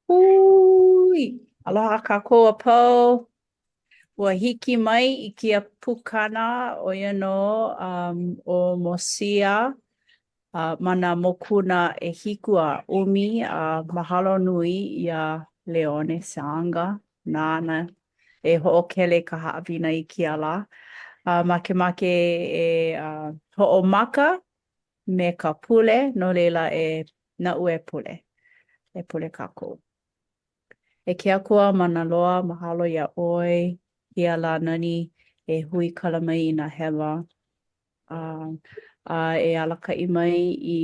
Hui! Aloha kākou a pau. Ua hiki mai i kēia pukana ʻo ia nō um, ʻo Mosia uh, ma nā mokuna ʻehiku a ʻumi a mahalo nui iā Leone Sanga nāna e hoʻokele i ka haʻawina i kēia lā. Uh, makemake e uh, hoʻomaka me ka pule, no laila e naʻu e pule. E pule kākou. E ke Akua mana loa, mahalo iā ʻoe, kēia lā nani e huikala mai i nā hewa, a, a e alakaʻi mai i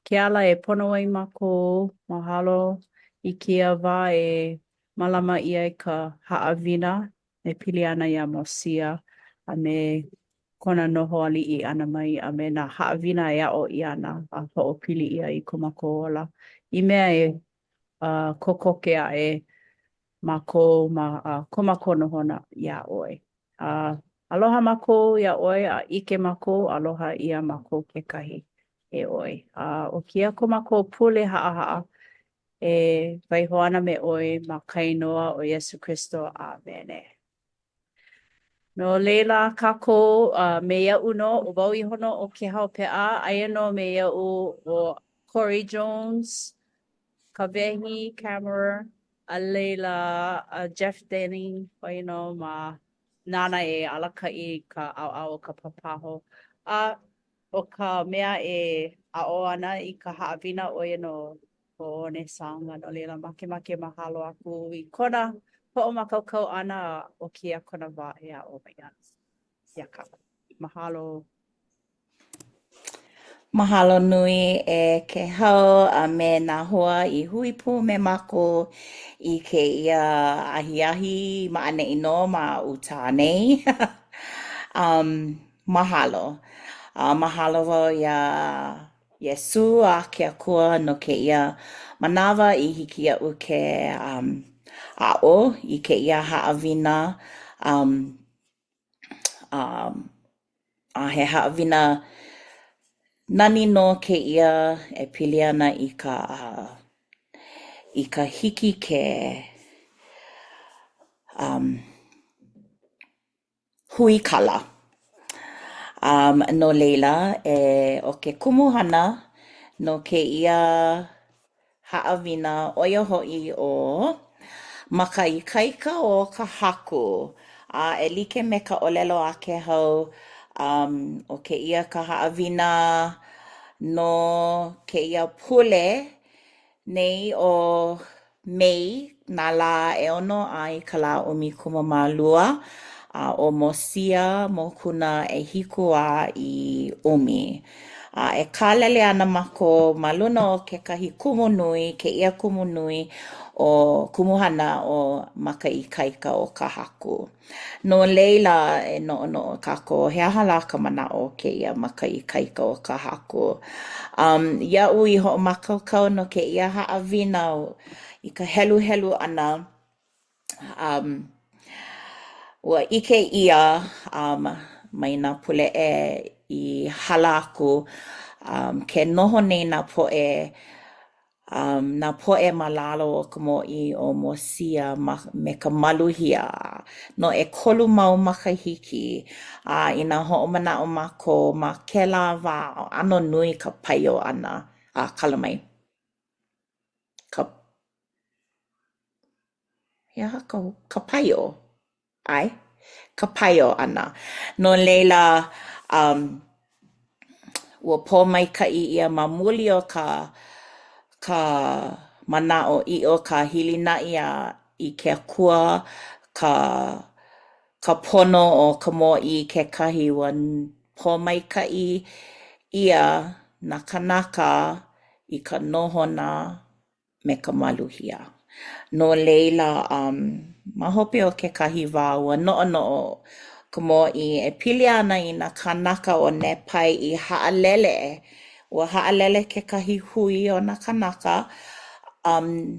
ke ala e pono ai mākou. Mahalo i kēia wā e mālama ʻia ai ka haʻawina e pili ana iā Mosia a me kona noho aliʻi ʻana mai a me nā haʻawina e aʻo ʻia ana a hoʻopili ʻia i ko mākou ola i mea e uh, kokoke aʻe mākou ma uh, ko mākou nohona iā ʻoe. Uh, aloha mākou iā ʻoe a ʻike mākou, aloha ʻia mākou kekahi e ʻoe. A uh, ʻo kēia ko mākou pule haʻahaʻa e waiho ana me ʻoe ma ka inoa o Iesu Kristo. ʻĀmene. No laila kākou, uh, me iaʻu nō, ʻo wau iho nō ʻo Kehau Peʻa, aia nō me iaʻu ʻo Corey Jones, Kawehi Kammerer, a laila uh, Jeff Denning, ʻo ia nō ma nāna e alakaʻi i ka ʻaoʻao o ka papaho. A ʻo ka mea e aʻo ana i ka haʻawina, ʻo ia nō ʻo One Sanga, no laila makemake mahalo aku i kona hoʻomākaukau ʻana a ʻo kēia kona wā e aʻo mai ana iā kākou. Mahalo. Mahalo nui e Kehau a me nā hoa i hui pū me mākou i kēia ahiahi ma ʻaneʻi nō ma Utah nei. um, mahalo. Uh, mahalo wau iā Iesū a ke Akua no kēia manawa i hiki iaʻu ke um, aʻo i kēia haʻawina um, um, a he haʻawina nani nō kēia e pili ana i ka uh, i ka hiki ke um, huikala. Um, no laila, e, ʻo ke kumuhana no kēia haʻawina, ʻo ia hoʻi ʻo Ma ka ikaika o ka Haku. A e like me ka ʻōlelo a Kehau, um, ʻo kēia ka haʻawina no kēia pule nei ʻo Mei, nā lā ʻeono a i ka lā 12, a ʻo Mosia mokuna ʻehiku a i ʻumi. A e kālele ana mākou ma luna o kekahi kumu nui, kēia kumu nui ʻo kumuhana ʻo Ma ka ikaika o ka Haku. No laila, e noʻonoʻo kākou, he aha lā ka manaʻo o kēia ma ka ikaika o ka Haku? Um, iaʻu i hoʻomākaukau no kēia haʻawina i ka heluhelu ʻana, um, ua ʻike ʻia um, mai nā pule ʻē i hala aku, um, ke noho nei nā poʻe Um, nā poʻe ma lalo o ka mōʻī ʻo Mosia ma, me ka maluhia no ʻekolu mau makahiki, a inā hoʻomanaʻo mākou ma kēlā wā, ʻano nui ka paio ʻana, a kala mai. Ka, he aha ka, ka paio? ʻAe, ka paio ʻana. No laila, um, ua pōmaikaʻi ʻia ma muli o ka ka manaʻoʻiʻo, ka hilinaʻi a i ke Akua, ka ka pono o ka mōʻī kekahi, ua pōmaikaʻi ʻia nā kānaka i ka nohona me ka maluhia. No laila, um, ma hope o kekahi wā, ua noʻonoʻo ka mōʻī e pili ana i nā kānaka o Nepai i haʻalele. Ua haʻalele kekahi hui o nā kānaka, um,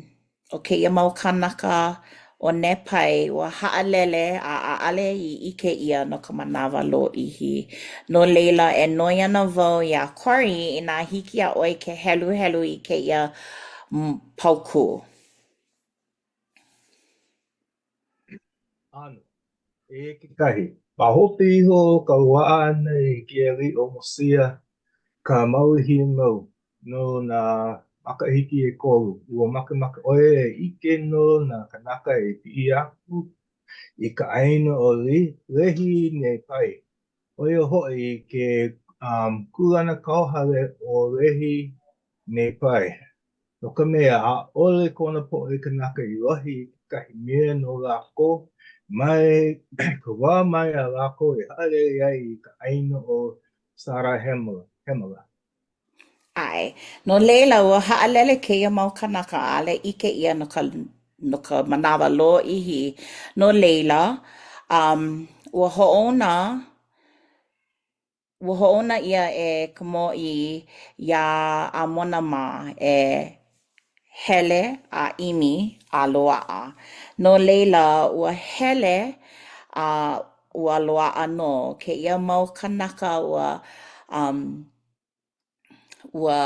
ʻo kēia mau kānaka o Nepai, ua haʻalele a ʻaʻale i ʻike ʻia no ka manawa lōʻihi. No laila, e noi ana wau iā Corey inā hiki iā ʻoe ke heluhelu i kēia paukū. ʻĀnō, eia kekahi, ma hope iho o ka loaʻa ʻana i ke aliʻi ʻo Mosia ka maluhia mau no nā makahiki ʻekolu, ua makemake ʻo ia e ʻike no nā kānaka e piʻi aku i ka ʻāina ʻo Lehi Nepai, ʻo ia hoʻi i ke kūlanakauhale ʻo Lehi Nepai. No ka mea, ʻaʻole kona poʻe kānaka i lohe i kekahi mea no lākou, mai ka wā mai a lākou i haʻalele ai i ka ʻāina ʻo Sarahemela. ʻAe. No laila, ua haʻalele kēia mau kānaka, ʻaʻole ʻike ʻia no ka no ka manawa lōʻihi. No laila, um, ua hoʻouna Ua hoʻouna ʻia e ka mōʻī iā ʻAmona mā e hele a ʻimi a loaʻa. No laila, ua hele a ua loaʻa nō kēia mau kānaka ua um ua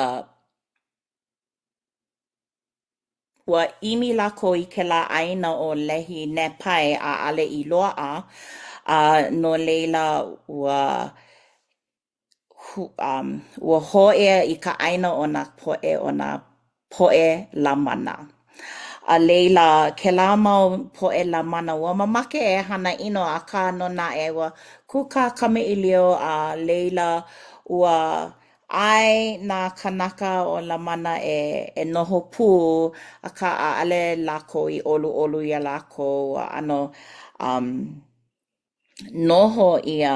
Ua ʻimi lākou i kēlā ʻāina ʻo Lehi Nepai a ʻaʻole i loaʻa, a no laila ua um ua hōʻea i ka ʻāina o nā poʻe o nā poʻe Lamana. A laila, kēlā mau poʻe Lamana, ua mamake e hana ʻino, akā nō naʻe, ua kūkā kamaʻilio a laila ua ʻAe nā kānaka o Lamana e e noho pū, akā ʻaʻole lākou i ʻoluʻolu iā lākou a ʻano um noho ia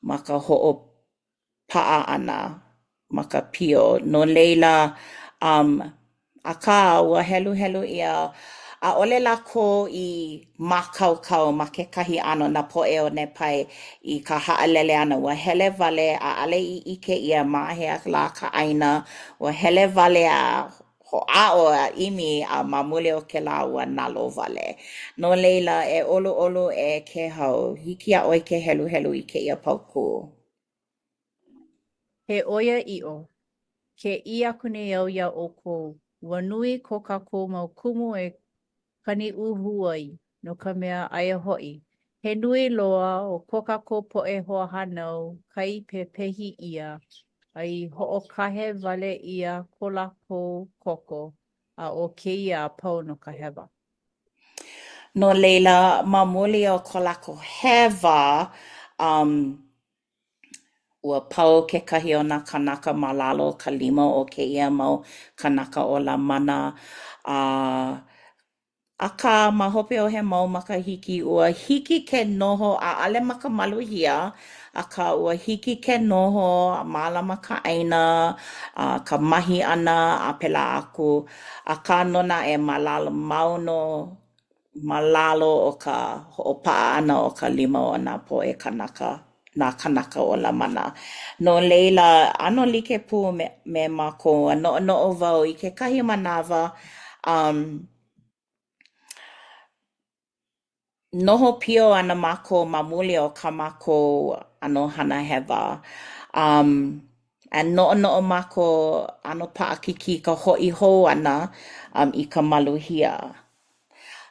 ma ka hoʻopaʻa ʻana ma ka pio. No laila, um Akā, ua heluhelu ʻia, ʻaʻole lākou i mākaukau ma kekahi ʻano, nā poʻe o Nepai, i ka haʻalele ʻana. Ua hele wale, ʻaʻole i ʻike ʻia ma hea lā ka ʻāina. Ua hele wale a hoʻāʻo a ʻimi, a ma muli o kēlā ua nalowale. No laila, e ʻoluʻolu e Kēhau, hiki iā ʻoe ke heluhelu i kēia paukū. He ʻoiaʻiʻo, ke ʻī aku nei au iā ʻoukou, ua nui ko kākou mau kumu e kaniʻuhū ai, no ka mea, aia hoʻi, he nui loa o ko kākou poʻe hoahānau kai pepehi ʻia, a i hoʻokahe wale ʻia ko lākou koko, a ʻo kēia a pau no ka hewa. No laila, ma muli o ko lākou hewa, um, Ua pau kekahi o nā kānaka ma lalo o ka lima o kēia mau kānaka o Lamana, a akā, ma hope o he mau makahiki, ua hiki ke noho, ʻaʻole ma ka maluhia, akā ua hiki ke noho a mālama ka ʻāina, a ka mahi ʻana a pēlā aku. Akā nō naʻe, ma lalo mau nō ma lalo o ka hoʻopaʻa ʻana o ka lima o nā poʻe kānaka, nā kānaka o Lamana. No laila, ʻano like pū me, me mākou a noʻonoʻo wau i kekahi manawa, um, noho pio ana mākou ma muli o kā mākou ʻano hana hewa. Um, a noʻonoʻo mākou ʻano paʻakikī ka hoʻi hou ʻana um, i ka maluhia.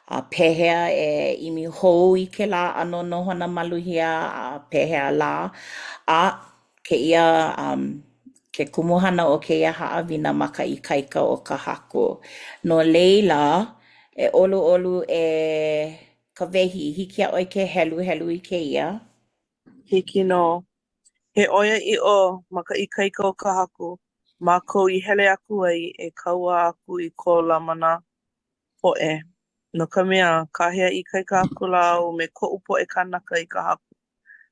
A pehea e ʻimi hou i kēlā ʻano nohona maluhia a pehea lā? A kēia um ke kumuhana o kēia haʻawina ma ka ikaika o ka Haku. No laila, e ʻoluʻolu e Kawehi, hiki iā ʻoe ke heluhelu i kēia? Hiki nō. He ʻoiaʻiʻo ma ka ikaika o ka Haku mākou i hele aku ai e kaua aku i ko Lamana poʻe, no ka mea, kāhea ikaika akula au me koʻu poʻe kānaka i ka Haku,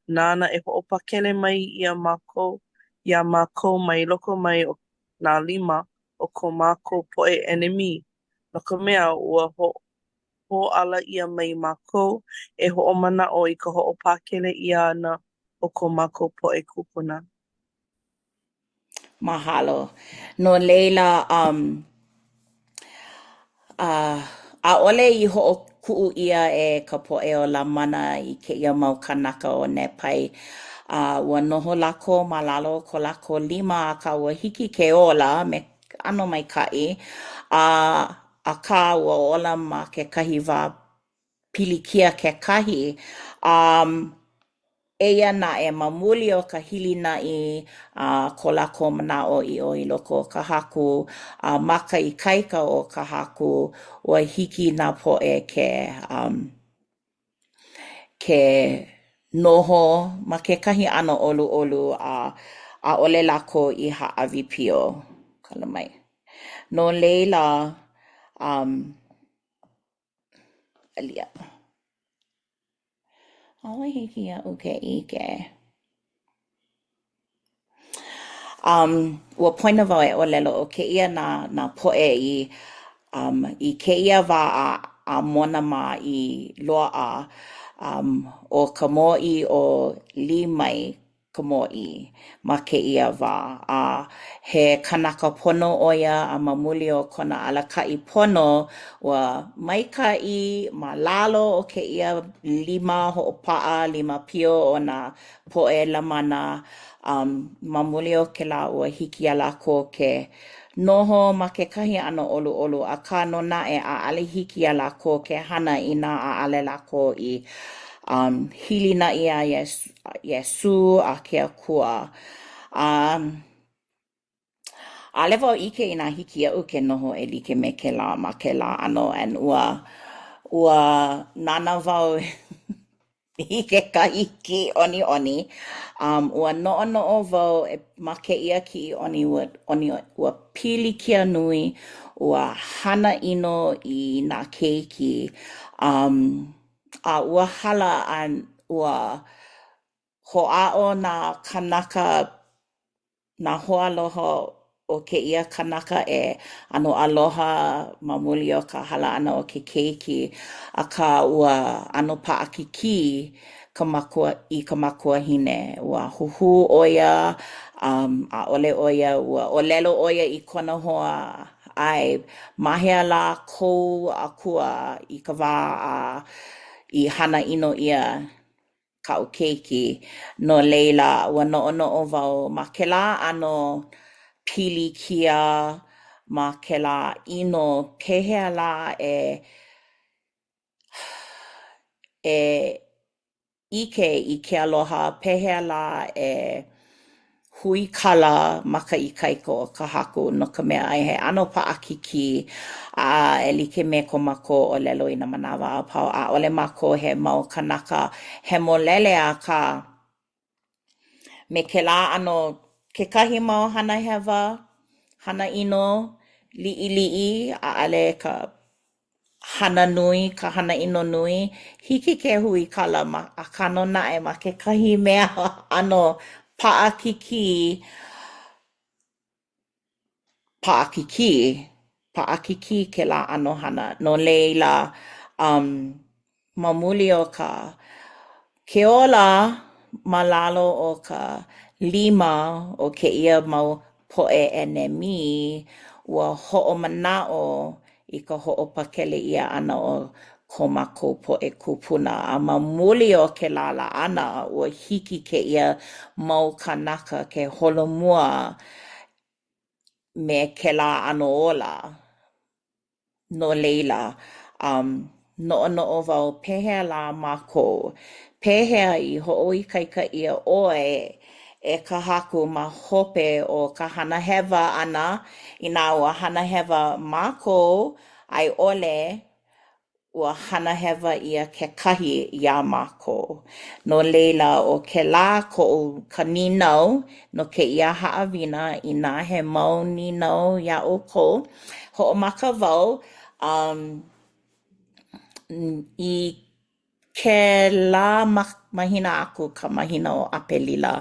nāna e hoʻopakele mai iā mākou, iā mākou mai loko mai o nā lima o ko mākou poʻe ʻenemi, no ka mea, ua hōʻala ʻia mai mākou e hoʻomanaʻo i ka hoʻopakele ʻia ʻana o ko mākou poʻe kūpuna. Mahalo. No laila, um, uh, ʻaʻole i hoʻokuʻu ʻia e ka poʻe o Lamana i kēia mau kānaka o Nepai. A ua noho lākou ma lalo o ko lākou lima, akā ua hiki ke ola me ʻano maikaʻi, a akā ua ola ma kekahi wā. pilikia kekahi. Um, eia naʻe, ma muli o ka hilinaʻi a ko lākou manaʻoʻiʻo i loko o ka Haku a ma ka ikaika o ka Haku, ua hiki nā poʻe ke um ke noho ma kekahi ʻano ʻoluʻolu a ʻaʻole lākou i hāʻawi pio. Kala mai. No leila, um, alia. ʻAʻole hiki iaʻu ke ʻike. Um, ua poina wau e ʻōlelo ʻo kēia nā nā poʻe i um i kēia wā a ʻAmona mā i loaʻa um ʻo ka mōʻī ʻo Limai ka mōʻī ma kēia wā, a he kanaka pono ʻo ia a ma muli o kona alakaʻi pono, ua maikaʻi ma lalo o kēia lima hoʻopaʻa, lima pio o nā poʻe Lamana, um ma muli o kēlā ua hiki iā lākou ke noho ma kekahi ʻano ʻoluʻolu, akā nō naʻe ʻaʻale hiki iā lākou ke hana inā ʻaʻale lākou i um hilinaʻi iā Iesū a ke Akua. Um, ʻaʻole wau ʻike inā hiki iaʻu ke noho e like me kēlā ma kēlā ʻano and ua ua nānā wau i kekahi kiʻiʻoniʻoni. Um, ua noʻonoʻo wau e ma kēia kiʻiʻoni ua ʻoni ua pilikia nui, ua hana ʻino i nā keiki. Um, a ua hala a ua hoʻāʻo nā kānaka nā hoaaloha o kēia kanaka e ʻano aloha ma muli o ka hala ʻana o ke keiki, akā ua ʻano paʻakikī ka makua i ka makuahine. Ua huhū ʻo ia, um, ʻaʻole ʻo ia, ua ʻōlelo ʻo ia i kona hoa, ʻae, ma hea lā kou akua i ka wā a i hana ʻino ʻia kaʻu keiki. No laila, ua noʻonoʻo wau ma kēlā ʻano pilikia, ma kēlā ʻino, pehea lā e e ʻike i ke aloha, pehea lā e huikala ma ka ikaika o ka Haku no ka mea he ʻano paʻakikī a e like me ko mākou ʻōlelo i nā manawa a pau, ʻaʻole mākou he mau kānaka hemolele akā me kēlā ʻano kekahi mau hana hewa, hana ʻino, liʻiliʻi, ʻaʻale ka hana nui, ka hana ʻino nui, hiki ke huikala ma, akā nō naʻe ma kekahi mea ʻano paʻakikī, paʻakikī, paʻakikī kēlā ʻano hana. No laila, um, ma muli o ka ke ola ma lalo o ka lima o kēia mau poʻe ʻenemi, ua hoʻomanaʻo i ka hoʻopakele ʻia ʻana o ko mākou poʻe kūpuna. A ma muli o kēlā laʻana, ua hiki kēia mau kānaka ke holomua me kēlā ʻano ola. No laila, um, noʻonoʻo wau pehea lā mākou? Pehea i hoʻoikaika ʻia ʻoe e ka Haku ma hope o ka hana hewa ʻana inā ua hana hewa mākou a i ʻole ua hana hewa ʻia kekahi iā mākou. No laila, ʻo kēlā koʻu ka nīnau no kēia haʻawina inā he mau nīnau iā ʻoukou. Hoʻomaka wau um, i kēlā mahina aku, ka mahina ʻo ʻApelila,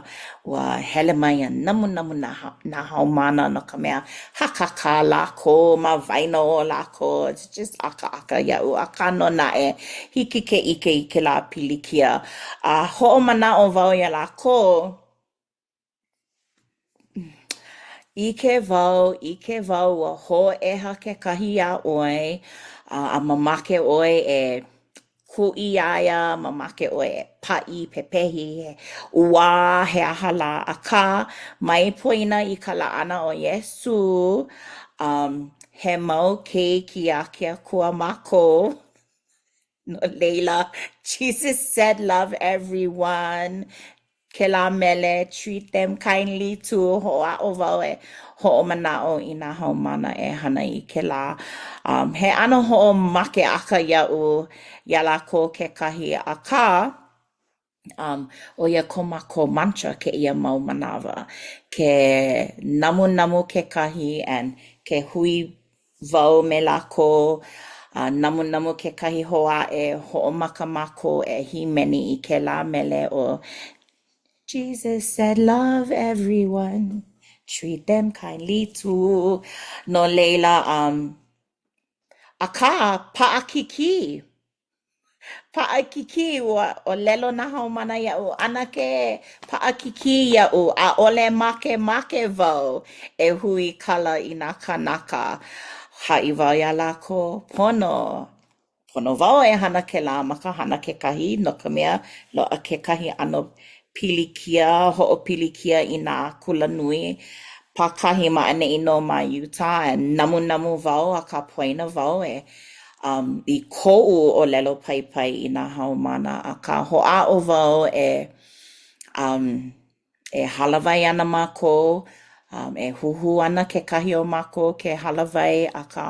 ua hele mai a namunamu nā nā haumāna no ka mea, hakakā lākou ma waena o lākou, it's just ʻakaʻaka iaʻu, akā nō naʻe, hiki ke ʻike i kēlā pilikia. A hoʻomanaʻo wau iā lākou, ʻIke wau, ʻike wau ua hōʻeha kekahi iā ʻoe, a mamake ʻoe e kuʻi iā ia, mamake ʻoe e paʻi, pepehi, ʻuā, he aha lā, akā, mai poina i ka laʻana o Iesū, um, he mau keiki a ke Akua mākou. No laila, Jesus said love everyone, kēlā mele, treat them kindly too, hoʻāʻo wau e hoʻomanaʻo i nā haumāna e hana i kēlā. Um, he ʻano hoʻomakeʻaka iaʻu iā lākou kekahi, akā, Um, ʻo ia ko mākou mantra kēia mau manawa. Ke namunamu kekahi and ke hui wau me lākou, a namunamu kekahi hoʻāʻe, hoʻomaka mākou e hīmeni i kēlā mele ʻo Jesus said love everyone, treat them kindly too. No laila, um, akā, paʻakikī. Paʻakikī, ua ʻōlelo nā haumāna iaʻu, ʻAnakē, paʻakikī iaʻu, ʻaʻole makemake wau e huikala i nā kānaka. Haʻi wau iā lākou, pono, pono wau e hana kēlā ma ka hana kekahi, no ka mea, loaʻa kekahi ʻano pilikia, hoʻopilikia i nā kulanui pākahi ma ʻaneʻi nō ma Utah, and namunamu wau akā poina wau e um, i koʻu ʻōlelo paipai i nā haumāna, akā hoʻāʻo wau e um, e hālāwai ana mākou, um, e huhū ana kekahi o mākou ke hālāwai, akā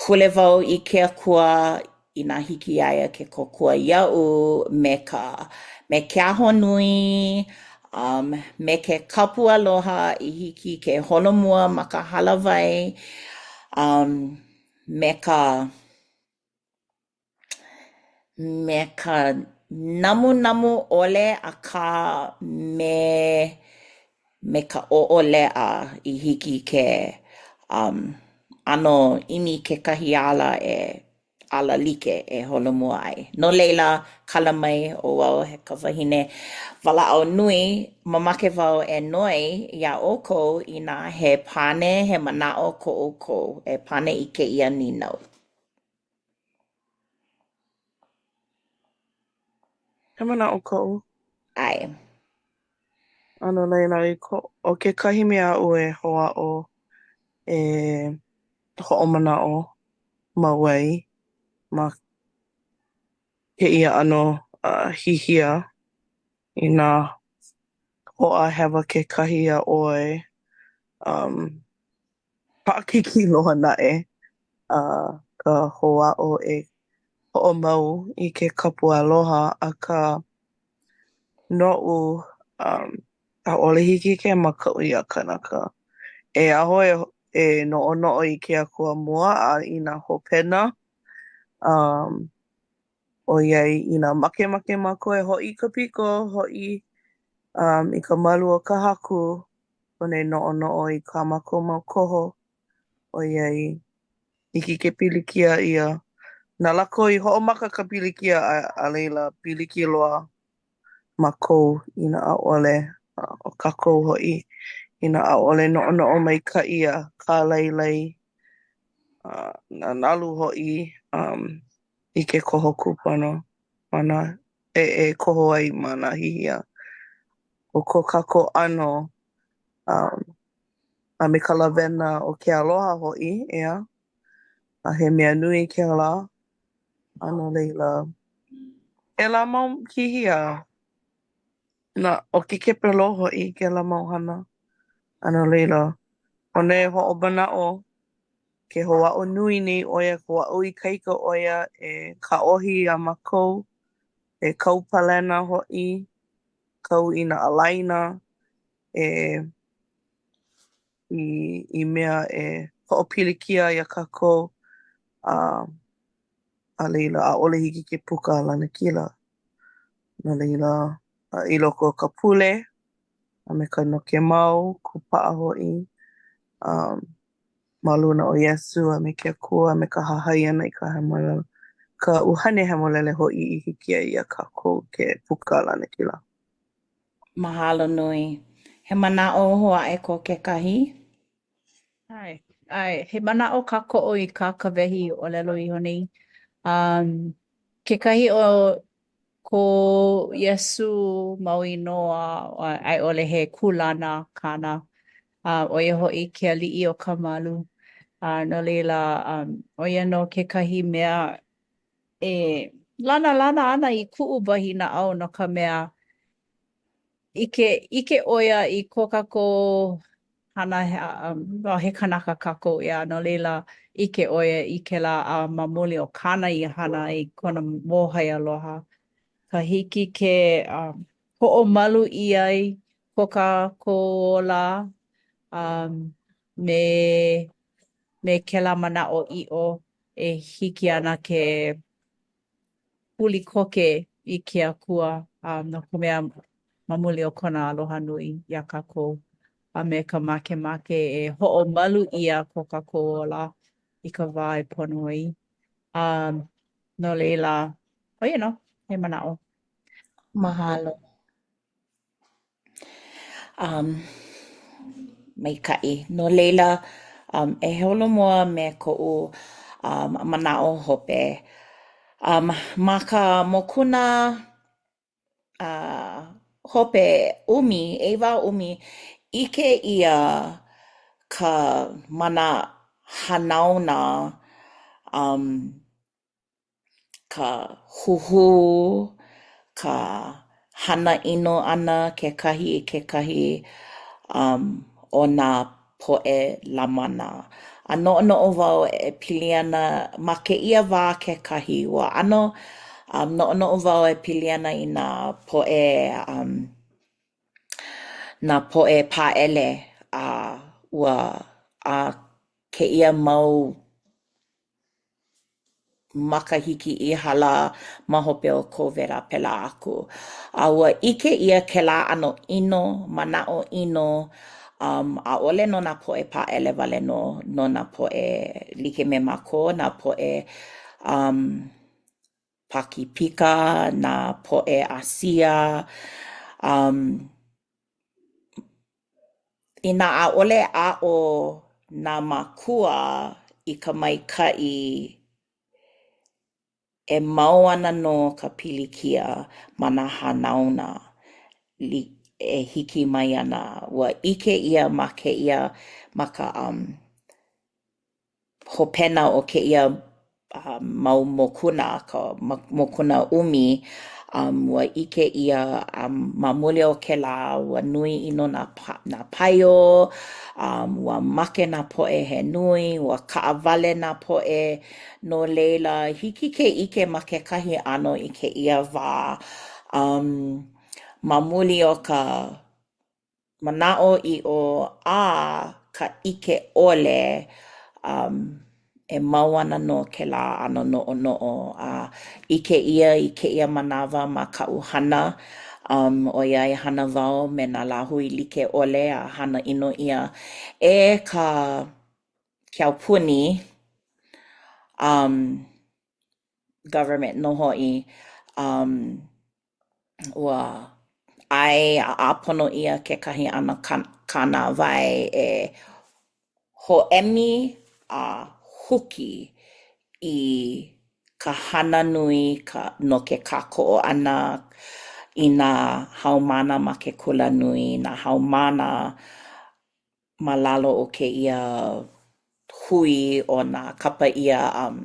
pule wau i ke Akua inā hiki iā ia ke kōkua iaʻu me ka me ke ahonui, um, me ke kapu aloha i hiki ke holomua ma ka hālāwai, um, me ka me ka namunamu ʻole akā me me ka ʻoʻoleʻa i hiki ke um ʻano ʻimi kekahi ala e ala like e holomua ai. No laila, kala mai ʻo wau he ka wahine walaʻau nui, mamake wau e noi iā ʻoukou inā he pane, he manaʻo ko ʻoukou e pane i kēia nīnau. He manaʻo koʻu. ʻAe. A no laila, i ko, ʻo kekahi mea aʻu e hoʻāʻo e hoʻomanaʻo mau ai ma kēia ʻano hihia inā hoʻāhewa kekahi iā ʻoe, um, paʻakikī loa naʻe uh, ka hoʻāʻo e hoʻomau i ke kapu aloha, akā noʻu, um, ʻaʻole hiki ke makaʻu iā kanaka. E aho e e noʻonoʻo i ke Akua mua a i nā hopena, um, ʻoiai inā makemake mākou e hoʻi i ka piko, hoʻi um, i ka malu o ka Haku, pono e noʻonoʻo i kā mākou mau koho, ʻoiai hiki ke pilikia ʻia. Na lākou i hoʻomaka ka pilikia a, a laila piliki loa mākou inā ʻaʻole, ʻo kākou hoʻi, inā ʻaʻole noʻonoʻo maikaʻi a kālailai a nā nalu hoʻi um, i ke koho kūpono ma nā e, e koho ai ma nā hihia. ʻO ko kākou ʻano um, a me ka lawena o ke aloha hoʻi, ʻeā? A he mea nui kēlā. A no laila, kēlā mau hihia, na, ʻo ke kepelō hoʻi kēlā mau hana. A no laila, pono e hoʻomanaʻo ke hoʻāʻo nui nei ʻo ia, hoʻāʻo ikaika ʻo ia e kāohi iā mākou, e kau palena hoʻi, kau i nā ālaina, e i, i mea e hoʻopilikia iā kākou, a a laila, ʻaʻole hiki ke puka a lanakila. No laila, i loko o ka pule a me ka noke mau, kūpaʻa hoʻi, um, ma luna o Iesū a me ke Akua a me ka hahai ʻana i ka hemolele, ka ʻUhane Hemolele hoʻi i hiki ai iā kākou ke puka a lanakila. Mahalo nui. He manaʻo hou aʻe ko kekahi? ʻAe, ʻae. He manaʻo kākoʻo i kā Kawehi ʻōlelo iho nei. Um, kekahi o ko Iesū mau inoa a i ʻole he kūlana kāna, uh, ʻo ia hoʻi ke aliʻi o ka malu. A no laila, um, ʻo ia nō kekahi mea. E lanalana ana i kuʻu wahi naʻau no ka mea, ʻike ʻike ʻo ia i ko kākou hana well he kanaka kākou ʻeā, no laila ʻike ʻo ia i kēlā a ma muli o kāna i hana ai kona mōhai aloha ka hiki ke hoʻomalu ʻia ai ko kākou ola um me me kēlā manaʻoʻiʻo e hiki ana ke huli koke i ke Akua um no ka mea, ma muli o kona aloha nui iā kākou a me ka makemake e hoʻomalu ʻia ko kākou ola i ka wā e pono ai. Um no laila, ʻo ia nō, he manaʻo. Mahalo. Um, maikaʻi. No laila, um, e holomua me koʻu um, manaʻo hope. Um, ma ka mokuna uh, hope ʻumi, ʻeiwa ʻumi, ʻike ʻia ka ma nā hanauna um, ka huhū, ka hana ʻino ʻana kekahi i kekahi um o nā poʻe Lamana. A noʻonoʻo wau e pili ana ma kēia wā kekahi, ua ʻano um noʻonoʻo wau e pili ana i nā poʻe um nā poʻe Pāʻele a ua a kēia mau makahiki i hala ma hope o Covid a pēlā aku. A ua ʻike ʻia kēlā ʻano ʻino, manaʻo ʻino, um, ʻaʻole no nā poʻe Pāʻele wale nō, no nā poʻe like me mākou, nā poʻe um, Pākīpika, nā poʻe ʻĀsia, um, Inā ʻaʻole aʻo nā mākua i ka maikaʻi, e mau ana nō ka pilikia ma nā hanauna e hiki mai ana. Ua ʻike ʻia ma kēia ma ka um hopena o kēia mau mokuna, ka mokuna ʻumi, um ua ʻike ʻia a ma muli o kēlā ua nui ʻino nā nā paio, um ua make nā poʻe he nui, ua kaʻawale nā poʻe, no laila hiki ke ʻike ma kekahi ʻano i kēia wā um ma muli o ka manaʻoʻiʻo a ka ʻike ʻole, um, e mau ana nō kēlā ʻano noʻonoʻo a ʻike ʻia i kēia manawa ma kaʻu hana, um, ʻoiai hana wau me nā lāhui like ʻole a hana ʻino ʻia e ka ke aupuni, um, government nō hoʻi, um, ua ʻae a ʻāpono ʻia kekahi ʻano kānāwai e hōʻemi a huki i ka hana nui ka no ke kākoʻo ʻana i nā haumāna ma ke kulanui, nā haumāna ma lalo o kēia hui o nā kapa ʻia um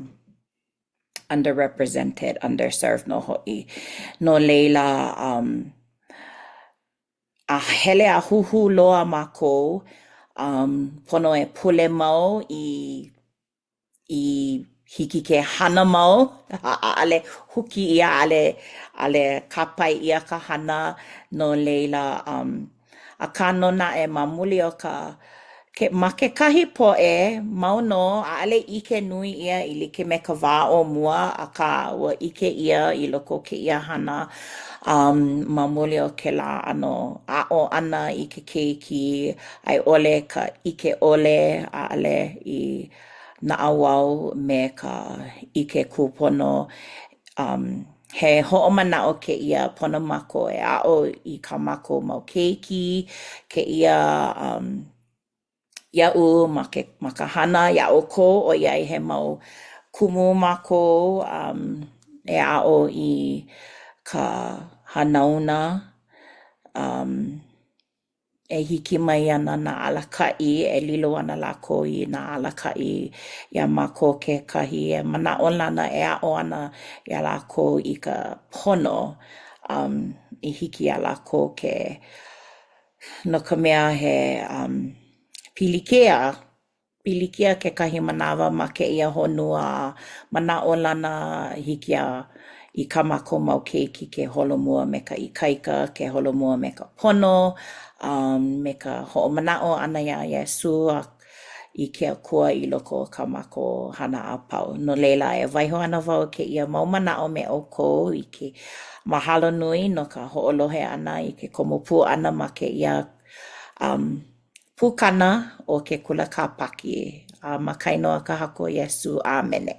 underrepresented, underserved nō hoʻi. No laila, um, a hele a huhū loa mākou, um, pono e pule mau i i hiki ke hana mau, ʻaʻole huki ʻia, ʻaʻole ʻaʻole kāpae ʻia ka hana, no laila, um, akā nō naʻe ma muli o ka ke ma kekahi poʻe, mau nō, ʻaʻole ʻike nui ʻia i like me ka wā o mua, akā ua ʻike ʻia i loko o kēia hana um ma muli o kēlā ʻano aʻo ʻana i ke keiki a i ʻole ka ʻike ʻole, ʻaʻole i naʻauao me ka ʻike kūpono. Um, he hoʻomanaʻo kēia, pono mākou e aʻo i kā mākou mau keiki, kēia um, iaʻu ma ke ma ka hana iā ʻoukou ʻoiai he mau kumu mākou um, e aʻo i ka hanauna um. e hiki mai ana nā alakaʻi, e lilo ana lākou i nā alakaʻi iā mākou kekahi e manaʻolana e aʻo ana iā lākou i ka pono um i hiki iā lākou ke no ka mea he um pilikia Pilikia kekahi manawa ma kēia honua a manaʻolana hiki iā i kā mākou mau keiki ke holomua me ka ikaika, ke holomua me ka pono, a me ka hoʻomanaʻo ʻana iā Iesū a i ke Akua i loko o kā mākou hana a pau. No laila, e waiho ana wau kēia mau manaʻo me ʻoukou i ke mahalo nui no ka hoʻolohe ʻana i ke komo pū ʻana ma kēia um Pukana o ke Kula Kāpaki, a ma ka inoa ka Haku ʻo Iesū. ʻĀmene.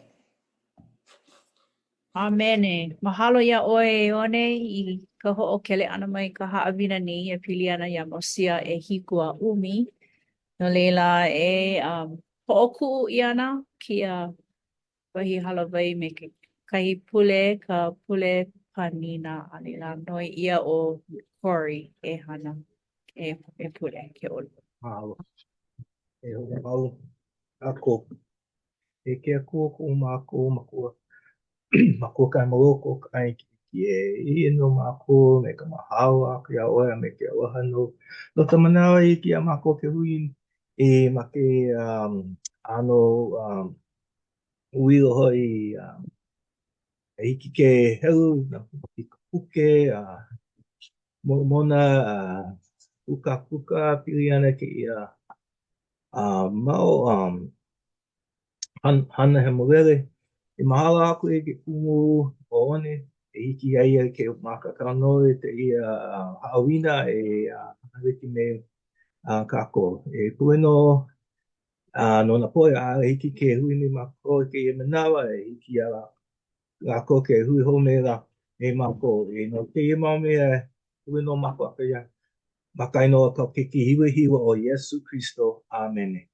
ʻĀmene. Mahalo iā ʻoe e One i ka hoʻokele ʻana mai i ka haʻawina nei e pili ana iā Mosia ʻehiku a ʻumi. No laila, e um, hoʻokuʻu ʻia ana kēia wahi hālāwai me kekahi pule, ka pule panina, a laila noi ʻia ʻo Corey e hana, e, e pule, ke ʻoluʻolu. Mahalo. E hoʻomau kākou. E ke Akua ko mākou makua, makua kāne ma loko o ka ʻāina kiʻekiʻe, e eia nō mākou me ka mahalo aku iā ʻoe a me ke aloha nō no ka manawa i hiki iā mākou ke hui e ma kēia um, ʻano um, uila hoʻi e hiki ke helu i ka puke a Molemona a kūkākūkā pili ana kēia a mau um, hana hemolele. E mahalo aku i ke kumu ʻo One e hiki iā ia ke mākaukau nō i kēia haʻawina e hana like me kākou. E pule nō A no nā poʻe ʻaʻole hiki ke hui me mākou i kēia manawa, e hiki iā lākou ke hui hou me la, me mākou. E no kēia mau mea, pule nō mākou aku iā ma ka inoa o kāu Keiki hiwahiwa ʻo Iesū Kristo. ʻĀmene.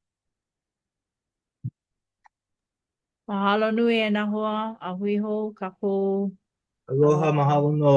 Mahalo nui e nā hoa, a hui hou kākou. Aloha, mahalo nō.